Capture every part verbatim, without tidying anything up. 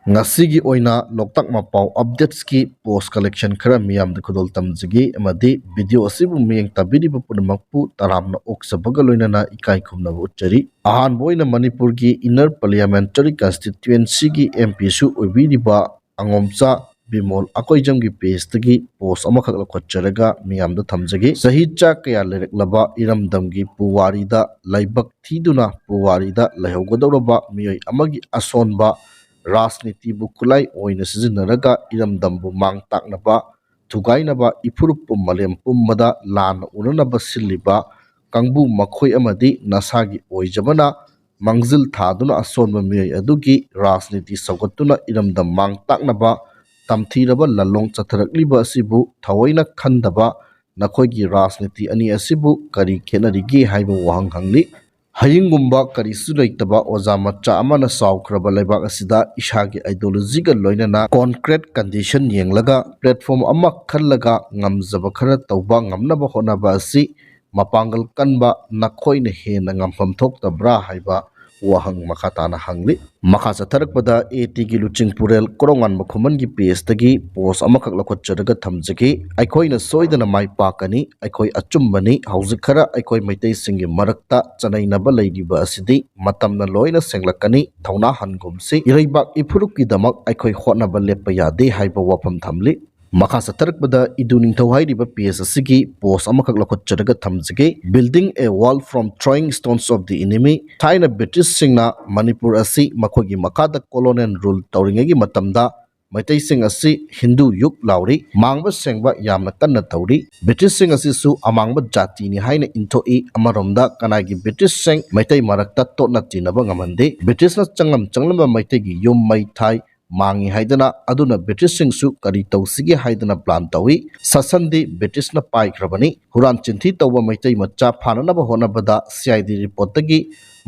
ꯉꯁꯤꯒꯤ ꯑꯣꯏꯅ ꯂꯣꯛꯇꯥꯛ ꯃꯄꯥꯎ ꯑꯞꯗꯦꯠꯁꯀꯤ ꯄꯣꯁ ꯀꯂꯦꯛꯁꯟ ꯈꯔ ꯃꯤꯌꯥꯝꯗ ꯈꯨꯗꯣꯜ ꯇꯝꯖꯒꯦ, ꯑꯃꯗꯤ ꯚꯤꯗꯤꯑꯣ ꯑꯁꯤꯕꯨ ꯃꯤꯠꯌꯦꯡ ꯇꯥꯕꯤꯔꯤꯕ ꯄꯨꯝꯅꯃꯛꯄꯨ ꯇꯔꯥꯝꯅ ꯑꯣꯛꯆꯕꯒ ꯂꯣꯏꯅꯅ ꯏꯀꯥꯏ ꯈꯨꯝꯅꯕ ꯎꯠꯆꯔꯤ꯫ ꯑꯍꯥꯟꯕ ꯑꯣꯏꯅ ꯃꯅꯤꯄꯨꯔꯒꯤ ꯏꯟꯅꯔ ꯄꯥꯔꯂꯤꯌꯥꯃꯦꯟꯇꯔꯤ ꯀꯟꯁꯇꯤꯇ꯭ꯌꯨꯑꯦꯟꯁꯤꯒꯤ ꯑꯦꯝ ꯄꯤꯁꯨ ꯑꯣꯏꯕꯤꯔꯤꯕ ꯑꯉꯣꯝꯆꯥ ꯕꯤꯃꯣꯜ ꯑꯀꯣꯏꯖꯝꯒꯤ ꯄꯦꯖꯇꯒꯤ ꯄꯣꯁ ꯑꯃꯈꯛ ꯂꯧꯈꯠꯆꯔꯒ ꯃꯤꯌꯥꯝꯗ ꯊꯝꯖꯒꯦ꯫ ꯆꯍꯤ ꯆꯥ ꯀꯌꯥ ꯂꯩꯔꯛꯂꯕ ꯏꯔꯝꯗꯝꯒꯤ ꯄꯨꯋꯥꯔꯤꯗ ꯂꯥꯏꯕꯛ ꯊꯤꯗꯨꯅ ꯄꯨꯋꯥꯔꯤꯗ ꯂꯩꯍꯧꯒꯗꯧꯔꯕ ꯃꯤꯑꯣꯏ ꯑꯃꯒꯤ ꯑꯁꯣꯟꯕ ꯔꯥꯖꯅꯤꯇꯤꯕꯨ ꯈꯨꯠꯂꯥꯏ ꯑꯣꯏꯅ ꯁꯤꯖꯤꯟꯅꯔꯒ ꯏꯔꯝꯗꯝꯕꯨ ꯃꯥꯡ ꯇꯥꯛꯅꯕ, ꯊꯨꯒꯥꯏꯅꯕ, ꯏꯐꯨꯔꯨꯞꯄꯨ ꯃꯥꯂꯦꯝ ꯄꯨꯝꯕꯗ ꯂꯥꯟꯅ ꯎꯅꯅꯕ ꯁꯤꯜꯂꯤꯕ ꯀꯥꯡꯕꯨ ꯃꯈꯣꯏ ꯑꯃꯗꯤ ꯅꯁꯥꯒꯤ ꯑꯣꯏꯖꯕꯅ ꯃꯥꯡꯖꯤꯜ ꯊꯥꯗꯨꯅ ꯑꯁꯣꯟꯕ ꯃꯤꯑꯣꯏ ꯑꯗꯨꯒꯤ ꯔꯥꯖꯅꯤꯇꯤ ꯁꯧꯒꯠꯇꯨꯅ ꯏꯔꯝꯗꯝ ꯃꯥꯡ ꯇꯥꯛꯅꯕ ꯇꯝꯊꯤꯔꯕ ꯂꯥꯂꯣꯡ ꯆꯠꯊꯔꯛꯂꯤꯕ ꯑꯁꯤꯕꯨ ꯊꯑꯣꯏꯅ ꯈꯟꯗꯕ ꯅꯈꯣꯏꯒꯤ ꯔꯥꯖꯅꯤꯇꯤ ꯑꯅꯤ ꯑꯁꯤꯕꯨ ꯀꯔꯤ ꯈꯦꯠꯅꯔꯤꯒꯦ ꯍꯥꯏꯕ ꯋꯥꯍꯪ ꯍꯪꯂꯤ꯫ ꯍꯌꯤꯡꯒꯨꯝꯕ ꯀꯔꯤꯁꯨ ꯂꯩꯇꯕ ꯑꯣꯖꯥ ꯃꯆꯥ ꯑꯃꯅ ꯆꯥꯎꯈ꯭ꯔꯕ ꯂꯩꯕꯥꯛ ꯑꯁꯤꯗ ꯏꯁꯥꯒꯤ ꯑꯥꯏꯗꯤꯌꯣꯂꯣꯖꯤꯒ ꯂꯣꯏꯅꯅ ꯀꯣꯟꯀ꯭ꯔꯤꯠ ꯀꯟꯗꯤꯁꯟ ꯌꯦꯡꯂꯒ ꯄ꯭ꯂꯦꯠꯐꯣꯝ ꯑꯃ ꯈꯜꯂꯒ ꯉꯝꯖꯕ ꯈꯔ ꯇꯧꯕ ꯉꯝꯅꯕ ꯍꯣꯠꯅꯕ ꯑꯁꯤ ꯃꯄꯥꯡꯒꯜ ꯀꯟꯕ ꯅꯈꯣꯏꯅ ꯍꯦꯟꯅ ꯉꯝꯐꯝ ꯊꯣꯛꯇꯕ꯭ꯔꯥ ꯍꯥꯏꯕ ꯋꯥꯍꯪ ꯃꯈꯥ ꯇꯥꯅ ꯍꯪꯂꯤ꯫ ꯃꯈꯥ ꯆꯠꯊꯔꯛꯄꯗ ꯑꯦ ꯇꯤꯒꯤ ꯂꯨꯆꯤꯡꯄꯨꯔꯦꯜ ꯀꯣꯔꯧꯉꯥꯟꯕ ꯈꯨꯃꯟꯒꯤ ꯄꯦꯖꯇꯒꯤ ꯄꯣꯁ ꯑꯃꯈꯛ ꯂꯧꯈꯠꯆꯔꯒ ꯊꯝꯖꯒꯦ꯫ ꯑꯩꯈꯣꯏꯅ ꯁꯣꯏꯗꯅ ꯃꯥꯏ ꯄꯥꯛꯀꯅꯤ꯫ ꯑꯩꯈꯣꯏ ꯑꯆꯨꯝꯕꯅꯤ꯫ ꯍꯧꯖꯤꯛ ꯈꯔ ꯑꯩꯈꯣꯏ ꯃꯩꯇꯩꯁꯤꯡꯒꯤ ꯃꯔꯛꯇ ꯆꯅꯩꯅꯕ ꯂꯩꯔꯤꯕ ꯑꯁꯤꯗꯤ ꯃꯇꯝꯅ ꯂꯣꯏꯅ ꯁꯦꯡꯂꯛꯀꯅꯤ꯫ ꯊꯧꯅꯥ ꯍꯟꯒꯨꯝꯁꯤ꯫ ꯏꯔꯩꯕꯥꯛ ꯏꯐꯨꯔꯨꯞꯀꯤꯗꯃꯛ ꯑꯩꯈꯣꯏ ꯍꯣꯠꯅꯕ ꯂꯦꯞꯄ ꯌꯥꯗꯦ ꯍꯥꯏꯕ ꯋꯥꯐꯝ ꯊꯝꯂꯤ꯫ ꯃꯈꯥ ꯆꯠꯊꯔꯛꯄꯗ ꯏꯗꯨ ꯅꯤꯡꯊꯧ ꯍꯥꯏꯔꯤꯕ ꯄꯦꯖ ꯑꯁꯤꯒꯤ ꯄꯣꯁ ꯑꯃꯈꯛ ꯂꯧꯈꯠꯆꯔꯒ ꯊꯝꯖꯒꯦ꯫ Building a wall from throwing stones of the enemy꯫ ꯊꯥꯏꯅ ꯕ꯭ꯔꯤꯇꯤꯁꯁꯤꯡꯅ ꯃꯅꯤꯄꯨꯔ ꯑꯁꯤ ꯃꯈꯣꯏꯒꯤ ꯃꯈꯥꯗ ꯀꯣꯂꯣꯅꯦꯜ ꯔꯨꯜ ꯇꯧꯔꯤꯉꯩꯒꯤ ꯃꯇꯝꯗ ꯃꯩꯇꯩꯁꯤꯡ ꯑꯁꯤ ꯍꯤꯟꯗꯨ ꯌꯨꯛ ꯂꯥꯎꯔꯤ, ꯃꯥꯡꯕ ꯁꯦꯡꯕ ꯌꯥꯝꯅ ꯀꯟꯅ ꯇꯧꯔꯤ꯫ ꯕ꯭ꯔꯤꯇꯤꯁꯁꯤꯡ ꯑꯁꯤꯁꯨ ꯑꯃꯥꯡꯕ ꯖꯥꯇꯤꯅꯤ ꯍꯥꯏꯅ ꯏꯟꯊꯣꯛꯏ꯫ ꯑꯃꯔꯣꯝꯗ ꯀꯅꯥꯒꯤ ꯕ꯭ꯔꯤꯇꯤꯁꯁꯤꯡ ꯃꯩꯇꯩ ꯃꯔꯛꯇ ꯇꯣꯠꯅ ꯇꯤꯟꯅꯕ ꯉꯝꯍꯟꯗꯦ꯫ ꯕ꯭ꯔꯤꯇꯤꯁꯅ ꯆꯪꯂꯝ ꯆꯪꯂꯝꯕ ꯃꯩꯇꯩꯒꯤ ꯌꯨꯝ ꯃꯩ ꯊꯥꯏ, ꯃꯥꯡꯉꯤ ꯍꯥꯏꯗꯅ, ꯑꯗꯨꯅ ꯕ꯭ꯔꯤꯇꯤꯁꯁꯤꯡꯁꯨ ꯀꯔꯤ ꯇꯧꯁꯤꯒꯦ ꯍꯥꯏꯗꯅ ꯄ꯭ꯂꯥꯟ ꯇꯧꯏ꯫ ꯁꯥꯁꯟꯗꯤ ꯕ꯭ꯔꯤꯇꯤꯁꯅ ꯄꯥꯏꯈ꯭ꯔꯕꯅꯤ꯫ ꯍꯨꯔꯥꯟ ꯆꯤꯟꯊꯤ ꯇꯧꯕ ꯃꯩꯇꯩ ꯃꯆꯥ ꯐꯥꯅꯅꯕ ꯍꯣꯠꯅꯕꯗ ꯁꯤ ꯑꯥꯏ ꯗꯤ ꯔꯤꯄꯣꯔꯠꯇꯒꯤ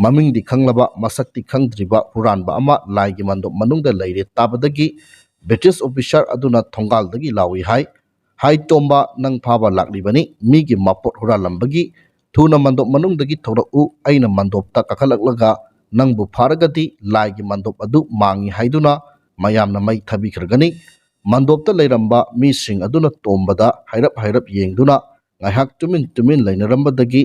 ꯃꯃꯤꯡꯗꯤ ꯈꯪꯂꯕ ꯃꯁꯛꯇꯤ ꯈꯪꯗ꯭ꯔꯤꯕ ꯍꯨꯔꯥꯟꯕ ꯑꯃ ꯂꯥꯏꯒꯤ ꯃꯟꯗꯣꯞ ꯃꯅꯨꯡꯗ ꯂꯩꯔꯦ ꯇꯥꯕꯗꯒꯤ ꯕ꯭ꯔꯤꯇꯤꯁ ꯑꯣꯐꯤꯁꯥꯔ ꯑꯗꯨꯅ ꯊꯣꯡꯒꯥꯜꯗꯒꯤ ꯂꯥꯎꯏ ꯍꯥꯏ, "ꯍꯥꯏ ꯇꯣꯝꯕ, ꯅꯪ ꯐꯥꯕ ꯂꯥꯛꯂꯤꯕꯅꯤ꯫ ꯃꯤꯒꯤ ꯃꯄꯣꯠ ꯍꯨꯔꯥꯜꯂꯝꯕꯒꯤ ꯊꯨꯅ ꯃꯟꯗꯣꯞ ꯃꯅꯨꯡꯗꯒꯤ ꯊꯣꯔꯛꯎ꯫ ꯑꯩꯅ ꯃꯟꯗꯣꯞꯇ ꯀꯥꯈꯠꯂꯛꯂꯒ ꯅꯪꯕꯨ ꯐꯥꯔꯒꯗꯤ ꯂꯥꯏꯒꯤ ꯃꯟꯗꯣꯞ ꯑꯗꯨ ꯃꯥꯡꯉꯤ ꯍꯥꯏꯗꯨꯅ ꯃꯌꯥꯝꯅ ꯃꯩ ꯊꯥꯕꯤꯈ꯭ꯔꯒꯅꯤ꯫ ꯃꯟꯗꯣꯞꯇ ꯂꯩꯔꯝꯕ ꯃꯤꯁꯤꯡ ꯑꯗꯨꯅ ꯇꯣꯝꯕꯗ ꯍꯥꯏꯔꯞ ꯍꯥꯏꯔꯞ ꯌꯦꯡꯗꯨꯅ ꯉꯥꯏꯍꯥꯛ ꯇꯨꯃꯤꯟ ꯇꯨꯃꯤꯟ ꯂꯩꯅꯔꯝꯕꯗꯒꯤ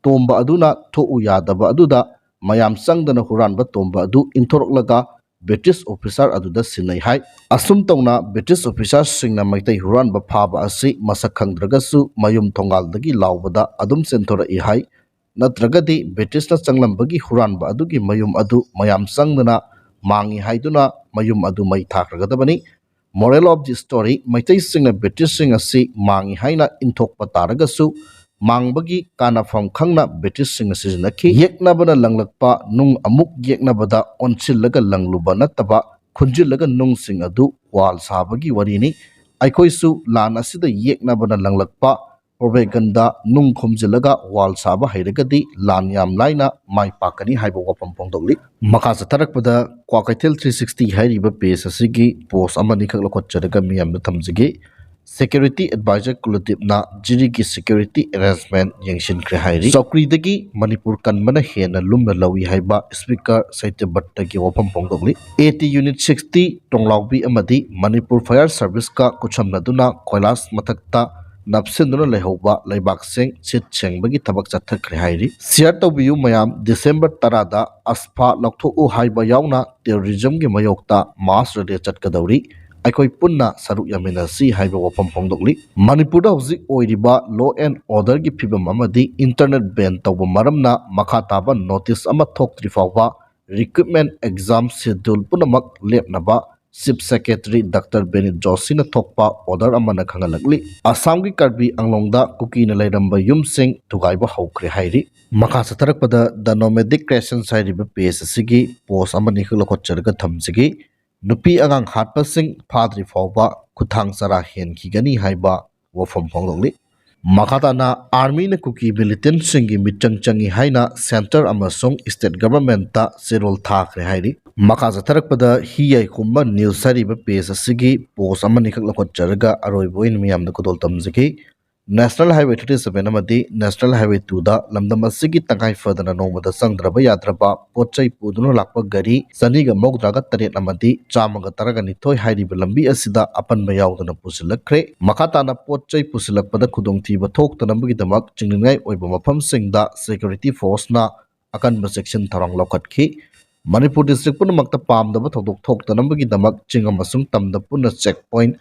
ꯇꯣꯝꯕ ꯑꯗꯨꯅ ꯊꯣꯛꯎ ꯌꯥꯗꯕ ꯑꯗꯨꯗ ꯃꯌꯥꯝ ꯆꯪꯗꯅ ꯍꯨꯔꯥꯟꯕ ꯇꯣꯝꯕ ꯑꯗꯨ ꯏꯟꯊꯣꯔꯛꯂꯒ ꯕ꯭ꯔꯤꯇꯤꯁ ꯑꯣꯐꯤꯁꯥꯔ ꯑꯗꯨꯗ ꯁꯤꯟꯅꯩ ꯍꯥꯏ꯫ ꯑꯁꯨꯝ ꯇꯧꯅ ꯕ꯭ꯔꯤꯇꯤꯁ ꯑꯣꯐꯤꯁꯥꯔꯁꯤꯡꯅ ꯃꯩꯇꯩ ꯍꯨꯔꯥꯟꯕ ꯐꯥꯕ ꯑꯁꯤ ꯃꯁꯛ ꯈꯪꯗ꯭ꯔꯒꯁꯨ ꯃꯌꯨꯝ ꯊꯣꯡꯒꯥꯜꯗꯒꯤ ꯂꯥꯎꯕꯗ ꯑꯗꯨꯝ ꯆꯦꯟꯊꯣꯔꯛꯏ ꯍꯥꯏ꯫ ꯅꯠꯇ꯭ꯔꯒꯗꯤ ꯕ꯭ꯔꯤꯇꯤꯁꯅ ꯆꯪꯂꯝꯕꯒꯤ ꯍꯨꯔꯥꯟꯕ ꯑꯗꯨꯒꯤ ꯃꯌꯨꯝ ꯑꯗꯨ ꯃꯌꯥꯝ ꯆꯪꯗꯅ ꯃꯥꯡꯏ ꯍꯥꯏꯗꯨꯅ ꯃꯌꯨꯝ ꯑꯗꯨ ꯃꯩ ꯊꯥꯈ꯭ꯔꯒꯗꯕꯅꯤ꯫ Moral of the story, ꯃꯩꯇꯩꯁꯤꯡꯅ ꯕ꯭ꯔꯤꯇꯤꯁꯁꯤꯡ ꯑꯁꯤ ꯃꯥꯡꯏ ꯍꯥꯏꯅ ꯏꯟꯊꯣꯛꯄ ꯇꯥꯔꯒꯁꯨ ꯃꯥꯡꯕꯒꯤ ꯀꯥꯟꯅꯐꯝ ꯈꯪꯅ ꯕ꯭ꯔꯤꯇꯤꯁꯁꯤꯡꯅ ꯁꯤꯖꯤꯟꯅꯈꯤ꯫ ꯌꯦꯛꯅꯕꯅ ꯂꯪꯂꯛꯄ ꯅꯨꯡ ꯑꯃꯨꯛ ꯌꯦꯛꯅꯕꯗ ꯑꯣꯟꯁꯤꯜꯂꯒ ꯂꯪꯂꯨꯕ ꯅꯠꯇꯕ ꯈꯨꯟꯖꯤꯜꯂꯒ ꯅꯨꯡꯁꯤꯡ ꯑꯗꯨ ꯋꯥꯜ ꯁꯥꯕꯒꯤ ꯋꯥꯔꯤꯅꯤ꯫ ꯑꯩꯈꯣꯏꯁꯨ ꯂꯥꯟ ꯑꯁꯤꯗ ꯌꯦꯛꯅꯕꯅ ꯂꯪꯂꯛꯄ ꯄ꯭ꯔꯣꯄꯦꯒꯟꯗꯥ ꯅꯨꯡ ꯈꯣꯝꯖꯤꯜꯂꯒ ꯋꯥꯜ ꯁꯥꯕ ꯍꯩꯔꯒꯗꯤ ꯂꯥꯟ ꯌꯥꯝ ꯂꯥꯏꯅ ꯃꯥꯏ ꯄꯥꯛꯀꯅꯤ ꯍꯥꯏꯕ ꯋꯥꯐꯝ ꯐꯣꯡꯗꯣꯛꯂꯤ꯫ ꯃꯈꯥ ꯆꯠꯊꯔꯛꯄꯗ ꯀ꯭ꯋꯥꯀꯩꯊꯦꯜ three sixty ꯍꯥꯏꯔꯤꯕ ꯄꯦꯖ ꯑꯁꯤꯒꯤ ꯄꯣꯁ ꯑꯃꯅꯤꯈꯛ ꯂꯧꯈꯠꯆꯔꯒ ꯃꯤꯌꯥꯝꯗ ꯊꯝꯖꯒꯦ꯫ ꯁꯦꯀ꯭ꯌꯨꯔꯤꯇꯤ ꯑꯦꯗꯚꯥꯏꯖꯔ ꯀꯨꯂꯗꯤꯞꯅ ꯖꯤꯔꯤꯒꯤ ꯁꯦꯀ꯭ꯌꯨꯔꯤꯇꯤ ꯑꯦꯔꯦꯟꯖꯃꯦꯟ ꯌꯦꯡꯁꯤꯟꯈ꯭ꯔꯦ ꯍꯥꯏꯔꯤ꯫ ꯆꯧꯀ꯭ꯔꯤꯗꯒꯤ ꯃꯅꯤꯄꯨꯔ ꯀꯟꯕꯅ ꯍꯦꯟꯅ ꯂꯨꯝꯅ ꯂꯧꯏ ꯍꯥꯏꯕ ꯁ꯭ꯄꯤꯀꯔ ꯁꯇ꯭ꯌꯕ꯭ꯔꯠꯇꯒꯤ ꯋꯥꯐꯝ ꯐꯣꯡꯗꯣꯛꯂꯤ꯫ AT unit sixty ꯇꯣꯡꯂꯥꯎꯕꯤ ꯑꯃꯗꯤ ꯃꯅꯤꯄꯨꯔ ꯐꯥꯌꯔ ꯁꯔꯚꯤꯁꯀ ꯈꯨꯠꯁꯝꯅꯗꯨꯅ ꯀꯣꯏꯂꯥꯁ ꯃꯊꯛꯇ ꯅꯞꯁꯤꯟꯗꯨꯅ ꯂꯩꯍꯧꯕ ꯂꯩꯕꯥꯛꯁꯤꯡ ꯁꯤꯠ ꯁꯦꯡꯕꯒꯤ ꯊꯕꯛ ꯆꯠꯊꯈ꯭ꯔꯦ ꯍꯥꯏꯔꯤ꯫ ꯁꯤꯌꯔ ꯇꯧꯕꯤꯌꯨ ꯃꯌꯥꯝ, ꯗꯤꯁꯦꯝꯕꯔ ꯇꯔꯥꯗ ꯑꯁꯐꯥ ꯂꯧꯊꯣꯛꯎ ꯍꯥꯏꯕ ꯌꯥꯎꯅ ꯇꯦꯔꯣꯔꯤꯖꯝꯒꯤ ꯃꯥꯌꯣꯛꯇ ꯃꯥꯁ ꯔꯦꯂꯤ ꯆꯠꯀꯗꯧꯔꯤ꯫ ꯑꯩꯈꯣꯏ ꯄꯨꯟꯅ ꯁꯔꯨꯛ ꯌꯥꯃꯤꯟꯅꯁꯤ ꯍꯥꯏꯕ ꯋꯥꯐꯝ ꯐꯣꯡꯗꯣꯛꯂꯤ꯫ ꯃꯅꯤꯄꯨꯔꯗ ꯍꯧꯖꯤꯛ ꯑꯣꯏꯔꯤꯕ law and orderꯒꯤ ꯐꯤꯕꯝ ꯑꯃꯗꯤ internet ban ꯇꯧꯕ ꯃꯔꯝꯅ ꯃꯈꯥ ꯇꯥꯕ ꯅꯣꯇꯤꯁ ꯑꯃ ꯊꯣꯛꯇ꯭ꯔꯤ ꯐꯥꯎꯕ recruitment exam schedule ꯄꯨꯝꯅꯃꯛ ꯂꯦꯞꯅꯕ Chief Secretary Doctor ꯕꯤꯅꯤꯠ ꯖꯣꯁꯤꯅ ꯊꯣꯛꯄ order ꯑꯃꯅ ꯈꯪꯍꯜꯂꯛꯂꯤ꯫ ꯑꯁꯥꯝꯒꯤ ꯀꯥꯔꯕꯤ ꯑꯪꯂꯣꯡꯗ ꯀꯨꯀꯤꯅ ꯂꯩꯔꯝꯕ ꯌꯨꯝꯁꯤꯡ ꯊꯨꯒꯥꯏꯕ ꯍꯧꯈ꯭ꯔꯦ ꯍꯥꯏꯔꯤ꯫ ꯃꯈꯥ ꯆꯠꯊꯔꯛꯄꯗ The Nomadic Creations ꯍꯥꯏꯔꯤꯕ ꯄꯦꯖ ꯑꯁꯤꯒꯤ ꯄꯣꯁ ꯑꯃꯅꯤꯈꯛ ꯂꯧꯈꯠꯆꯔꯒ ꯊꯝꯖꯒꯦ꯫ ꯅꯨꯄꯤ ꯑꯉꯥꯡ ꯍꯥꯠꯄꯁꯤꯡ ꯐꯥꯗ꯭ꯔꯤ ꯐꯥꯎꯕ ꯈꯨꯠꯊꯥꯡ ꯆꯔꯥ ꯍꯦꯟꯈꯤꯒꯅꯤ ꯍꯥꯏꯕ ꯋꯥꯐꯝ ꯐꯣꯡꯗꯣꯛꯂꯤ꯫ ꯃꯈꯥ ꯇꯥꯅ ꯑꯥꯔꯃꯤꯅ ꯀꯨꯀꯤ ꯃꯤꯂꯤꯇꯦꯟꯠꯁꯤꯡꯒꯤ ꯃꯤꯆꯪ ꯆꯪꯏ ꯍꯥꯏꯅ ꯁꯦꯟꯇꯔ ꯑꯃꯁꯨꯡ ꯁ꯭ꯇꯦꯠ ꯒꯚꯔꯟꯃꯦꯟꯠꯇ ꯆꯦꯔꯣꯜ ꯊꯥꯈ꯭ꯔꯦ ꯍꯥꯏꯔꯤ꯫ ꯃꯈꯥ ꯆꯠꯊꯔꯛꯄꯗ ꯍꯤ ꯌꯥꯏꯈꯣꯝꯕ ꯅ꯭ꯌꯨꯁ ꯍꯥꯏꯔꯤꯕ ꯄꯦꯖ ꯑꯁꯤꯒꯤ ꯄꯣꯁ ꯑꯃꯅꯤꯈꯛ ꯂꯧꯈꯠꯆꯔꯒ ꯑꯔꯣꯏꯕ ꯑꯣꯏꯅ ꯃꯤꯌꯥꯝꯗ ꯈꯨꯗꯣꯜ ꯇꯝꯖꯒꯦ꯫ National Highway thirty seven ꯑꯃꯗꯤ National Highway two ꯗ ꯂꯝꯗꯝ ꯑꯁꯤꯒꯤ ꯇꯉꯥꯏ ꯐꯗꯅ ꯅꯣꯡꯃꯗ ꯆꯪꯗ꯭ꯔꯕ ꯌꯥꯗ꯭ꯔꯕ ꯄꯣꯠ ꯆꯩ ꯄꯨꯗꯨꯅ ꯂꯥꯛꯄ ꯒꯥꯔꯤ ꯆꯅꯤꯒ ꯃꯧꯗ꯭ꯔꯥꯒ ꯇꯔꯦꯠ ꯑꯃꯗꯤ ꯆꯥꯝꯃꯒ ꯇꯔꯥꯒ ꯅꯤꯊꯣꯏ ꯍꯥꯏꯔꯤꯕ ꯂꯝꯕꯤ ꯑꯁꯤꯗ ꯑꯄꯟꯕ ꯌꯥꯎꯗꯅ ꯄꯨꯁꯤꯜꯂꯛꯈ꯭ꯔꯦ꯫ ꯃꯈꯥ ꯇꯥꯅ ꯄꯣꯠ ꯆꯩ ꯄꯨꯁꯤꯜꯂꯛꯄꯗ ꯈꯨꯗꯣꯡꯊꯤꯕ ꯊꯣꯛꯇꯅꯕꯒꯤꯗꯃꯛ ꯆꯤꯡꯅꯅꯤꯡꯉꯥꯏ ꯑꯣꯏꯕ ꯃꯐꯝꯁꯤꯡꯗ security force ꯅ ꯑꯀꯟꯕ ꯆꯦꯛꯁꯤꯟ ꯊꯧꯔꯥꯡ ꯂꯧꯈꯠꯈꯤ꯫ ꯃꯅꯤꯄꯨꯔ district ꯄꯨꯝꯅꯃꯛꯇ ꯄꯥꯝꯗꯕ ꯊꯧꯗꯣꯛ ꯊꯣꯛꯇꯅꯕꯒꯤꯗꯃꯛ ꯆꯤꯡ ꯑꯃꯁꯨꯡ ꯇꯝꯗ ꯄꯨꯟꯅ check point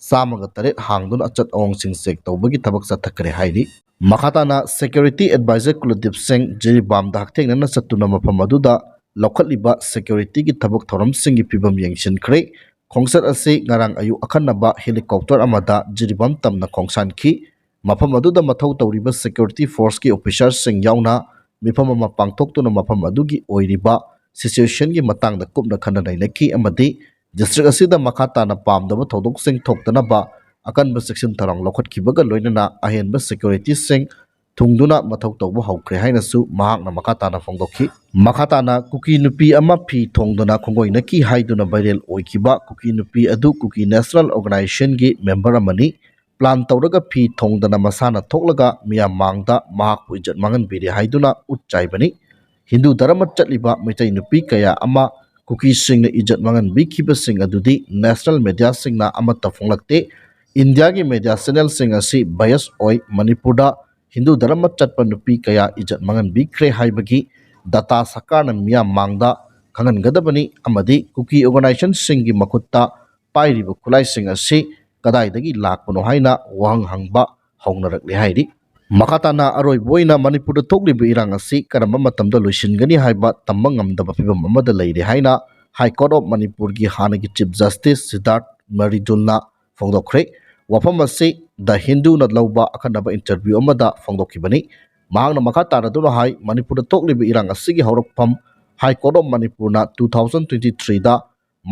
ꯆꯥꯝꯃꯒ ꯇꯔꯦꯠ ꯍꯥꯡꯗꯨꯅ ꯑꯆꯠ ꯑꯋꯣꯡꯁꯤꯡ check ꯇꯧꯕꯒꯤ ꯊꯕꯛ ꯆꯠꯊꯈ꯭ꯔꯦ ꯍꯥꯏꯔꯤ꯫ ꯃꯈꯥ ꯇꯥꯅ security advisor ꯀꯨꯂꯗꯤꯞ ꯁꯤꯡ ꯖꯤꯔꯤꯕꯥꯝꯗ ꯍꯛꯊꯦꯡꯅꯅ ꯆꯠꯇꯨꯅ ꯃꯐꯝ ꯑꯗꯨꯗ ꯂꯧꯈꯠꯂꯤꯕ security ꯒꯤ ꯊꯕꯛ ꯊꯧꯔꯝꯁꯤꯡꯒꯤ ꯐꯤꯕꯝ ꯌꯦꯡꯁꯤꯟꯈ꯭ꯔꯦ꯫ ꯈꯣꯡꯆꯠ ꯑꯁꯤ ꯉꯔꯥꯡ ꯑꯌꯨꯛ ꯑꯈꯟꯅꯕ helicopter ꯑꯃꯗ ꯖꯤꯔꯤꯕꯥꯝ ꯇꯝꯅ ꯈꯣꯡꯁꯥꯟꯈꯤ꯫ ꯃꯐꯝ ꯑꯗꯨꯗ ꯃꯊꯧ ꯇꯧꯔꯤꯕ security force ꯀꯤ officer ꯁꯤꯡ ꯌꯥꯎꯅ ꯃꯤꯐꯝ ꯑꯃ ꯄꯥꯡꯊꯣꯛꯇꯨꯅ ꯃꯐꯝ ꯑꯗꯨꯒꯤ ꯑꯣꯏꯔꯤꯕ situation ꯒꯤ ꯃꯇꯥꯡꯗ ꯀꯨꯞꯅ ꯈꯟꯅ ꯅꯩꯅꯈꯤ ꯑꯃꯗꯤ district ꯑꯁꯤꯗ ꯃꯈꯥ ꯇꯥꯅ ꯄꯥꯝꯗꯕ ꯊꯧꯗꯣꯛꯁꯤꯡ ꯊꯣꯛꯇꯅꯕ ꯑꯀꯟꯕ ꯆꯦꯛꯁꯤꯟ ꯊꯧꯔꯥꯡ ꯂꯧꯈꯠꯈꯤꯕꯒ ꯂꯣꯏꯅꯅ ꯑꯍꯦꯟꯕ security ꯁꯤꯡ ꯊꯨꯡꯗꯨꯅ ꯃꯊꯧ ꯇꯧꯕ ꯍꯧꯈ꯭ꯔꯦ ꯍꯥꯏꯅꯁꯨ ꯃꯍꯥꯛꯅ ꯃꯈꯥ ꯇꯥꯅ ꯐꯣꯡꯗꯣꯛꯈꯤ꯫ ꯃꯈꯥ ꯇꯥꯅ ꯀꯨꯀꯤ ꯅꯨꯄꯤ ꯑꯃ ꯐꯤ ꯊꯣꯡꯗꯨꯅ ꯈꯣꯡꯒꯣꯏꯅꯈꯤ ꯍꯥꯏꯗꯨꯅ viral ꯑꯣꯏꯈꯤꯕ ꯀꯨꯀꯤ ꯅꯨꯄꯤ ꯑꯗꯨ ꯀꯨꯀꯤ National Organization ꯒꯤ member ꯑꯃꯅꯤ꯫ Plan ꯇꯧꯔꯒ ꯐꯤ ꯊꯣꯡꯗꯅ ꯃꯁꯥꯅ ꯊꯣꯛꯂꯒ ꯃꯤꯌꯥꯝ ꯃꯥꯡꯗ ꯃꯍꯥꯛꯄꯨ ꯏꯖꯠ ꯃꯥꯡꯍꯟꯕꯤꯔꯦ ꯍꯥꯏꯗꯨꯅ ꯎꯠ ꯆꯥꯏꯕꯅꯤ꯫ ꯍꯤꯟꯗꯨ ꯙꯔꯃ ꯆꯠꯂꯤꯕ ꯃꯩꯇꯩ ꯅꯨꯄꯤ ꯀꯌꯥ ꯑꯃ ꯀꯨꯀꯤꯁꯤꯡꯅ ꯏꯖꯠ ꯃꯥꯡꯍꯟꯕꯤꯈꯤꯕꯁꯤꯡ ꯑꯗꯨꯗꯤ national media ꯁꯤꯡꯅ ꯑꯃꯠꯇ ꯐꯣꯡꯂꯛꯇꯦ꯫ ꯏꯟꯗꯤꯌꯥꯒꯤ media channel ꯁꯤꯡ ꯑꯁꯤ bias ꯑꯣꯏ꯫ ꯃꯅꯤꯄꯨꯔꯗ ꯍꯤꯟꯗꯨ ꯙꯔꯃ ꯆꯠꯄ ꯅꯨꯄꯤ ꯀꯌꯥ ꯏꯖꯠ ꯃꯥꯡꯍꯟꯕꯤꯈ꯭ꯔꯦ ꯍꯥꯏꯕꯒꯤ data ꯁꯔꯀꯥꯔꯅ ꯃꯤꯌꯥꯝ ꯃꯥꯡꯗ ꯈꯪꯍꯟꯒꯗꯕꯅꯤ ꯑꯃꯗꯤ ꯀꯨꯀꯤ organization ꯁꯤꯡꯒꯤ ꯃꯈꯨꯠꯇ ꯄꯥꯏꯔꯤꯕ ꯈꯨꯠꯂꯥꯏꯁꯤꯡ ꯑꯁꯤ ꯀꯗꯥꯏꯗꯒꯤ ꯂꯥꯛꯄꯅꯣ ꯍꯥꯏꯅ ꯋꯥꯍꯪ ꯍꯪꯕ ꯍꯧꯅꯔꯛꯂꯦ ꯍꯥꯏꯔꯤ꯫ ꯃꯈꯥ ꯇꯥꯅ ꯑꯔꯣꯏꯕ ꯑꯣꯏꯅ ꯃꯅꯤꯄꯨꯔꯗ ꯊꯣꯛꯂꯤꯕ ꯏꯔꯥꯡ ꯑꯁꯤ ꯀꯔꯝꯕ ꯃꯇꯝꯗ ꯂꯣꯏꯁꯤꯟꯒꯅꯤ ꯍꯥꯏꯕ ꯇꯝꯕ ꯉꯝꯗꯕ ꯐꯤꯕꯝ ꯑꯃꯗ ꯂꯩꯔꯦ ꯍꯥꯏꯅ High Court of ꯃꯅꯤꯄꯨꯔꯒꯤ ꯍꯥꯟꯅꯒꯤ Chief Justice ꯁꯤꯗꯥꯔꯊ ꯃꯔꯤꯗꯨꯜꯅ ꯐꯣꯡꯗꯣꯛꯈ꯭ꯔꯦ꯫ ꯋꯥꯐꯝ ꯑꯁꯤ The Hindu ꯅ ꯂꯧꯕ ꯑꯈꯟꯅꯕ interview ꯑꯃꯗ ꯐꯣꯡꯗꯣꯛꯈꯤꯕꯅꯤ꯫ ꯃꯍꯥꯛꯅ ꯃꯈꯥ ꯇꯥꯔꯗꯨꯅ ꯍꯥꯏ, ꯃꯅꯤꯄꯨꯔꯗ ꯊꯣꯛꯂꯤꯕ ꯏꯔꯥꯡ ꯑꯁꯤꯒꯤ ꯍꯧꯔꯛꯐꯝ High Court of ꯃꯅꯤꯄꯨꯔꯅ two thousand twenty three ꯗ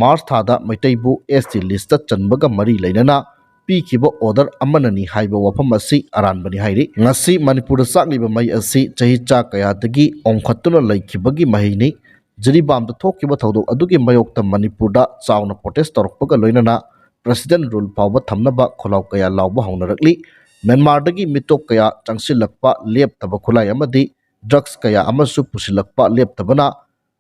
March ꯊꯥꯗ ꯃꯩꯇꯩꯕꯨ S T list ꯇ ꯆꯟꯕꯒ ꯃꯔꯤ ꯂꯩꯅꯅ ꯄꯤꯈꯤꯕ order ꯑꯃꯅꯅꯤ ꯍꯥꯏꯕ ꯋꯥꯐꯝ ꯑꯁꯤ ꯑꯔꯥꯟꯕꯅꯤ ꯍꯥꯏꯔꯤ꯫ ꯉꯁꯤ ꯃꯅꯤꯄꯨꯔꯗ ꯆꯥꯛꯂꯤꯕ ꯃꯩ ꯑꯁꯤ ꯆꯍꯤ ꯆꯥ ꯀꯌꯥꯗꯒꯤ ꯑꯣꯡꯈꯠꯇꯨꯅ ꯂꯩꯈꯤꯕꯒꯤ ꯃꯍꯩꯅꯤ꯫ ꯖꯤꯔꯤꯕꯥꯝꯗ ꯊꯣꯛꯈꯤꯕ ꯊꯧꯗꯣꯛ ꯑꯗꯨꯒꯤ ꯃꯥꯌꯣꯛꯇ ꯃꯅꯤꯄꯨꯔꯗ ꯆꯥꯎꯅ protest ꯇꯧꯔꯛꯄꯒ ꯂꯣꯏꯅꯅ President rule ꯐꯥꯎꯕ ꯊꯝꯅꯕ ꯈꯣꯜꯂꯥꯎ ꯀꯌꯥ ꯂꯥꯎꯕ ꯍꯧꯅꯔꯛꯂꯤ꯫ ꯃ꯭ꯌꯥꯟꯃꯥꯔꯗꯒꯤ ꯃꯤꯇꯣꯞ ꯀꯌꯥ ꯆꯪꯁꯤꯜꯂꯛꯄ ꯂꯦꯞꯇꯕ, ꯈꯨꯠꯂꯥꯏ ꯑꯃꯗꯤ ꯗ꯭ꯔꯒꯁ ꯀꯌꯥ ꯑꯃꯁꯨ ꯄꯨꯁꯤꯜꯂꯛꯄ ꯂꯦꯞꯇꯕꯅ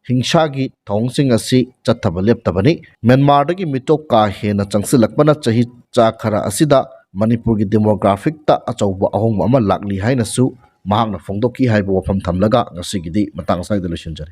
ꯍꯤꯡꯁꯥꯒꯤ ꯊꯧꯑꯣꯡꯁꯤꯡ ꯑꯁꯤ ꯆꯠꯊꯕ ꯂꯦꯞꯇꯕꯅꯤ꯫ ꯃ꯭ꯌꯥꯟꯃꯥꯔꯗꯒꯤ ꯃꯤꯇꯣꯞ ꯀꯥ ꯍꯦꯟꯅ ꯆꯪꯁꯤꯜꯂꯛꯄꯅ ꯆꯍꯤ ꯆꯥ ꯈꯔ ꯑꯁꯤꯗ ꯃꯅꯤꯄꯨꯔꯒꯤ ꯗꯦꯃꯣꯒ꯭ꯔꯥꯐꯤꯛꯇ ꯑꯆꯧꯕ ꯑꯍꯣꯡꯕ ꯑꯃ ꯂꯥꯛꯂꯤ ꯍꯥꯏꯅꯁꯨ ꯃꯍꯥꯛꯅ ꯐꯣꯡꯗꯣꯛꯈꯤ ꯍꯥꯏꯕ ꯋꯥꯐꯝ ꯊꯝꯂꯒ ꯉꯁꯤꯒꯤꯗꯤ ꯃꯇꯥꯡ ꯑꯁ꯭ꯋꯥꯏꯗ ꯂꯣꯏꯁꯤꯟꯖꯔꯦ꯫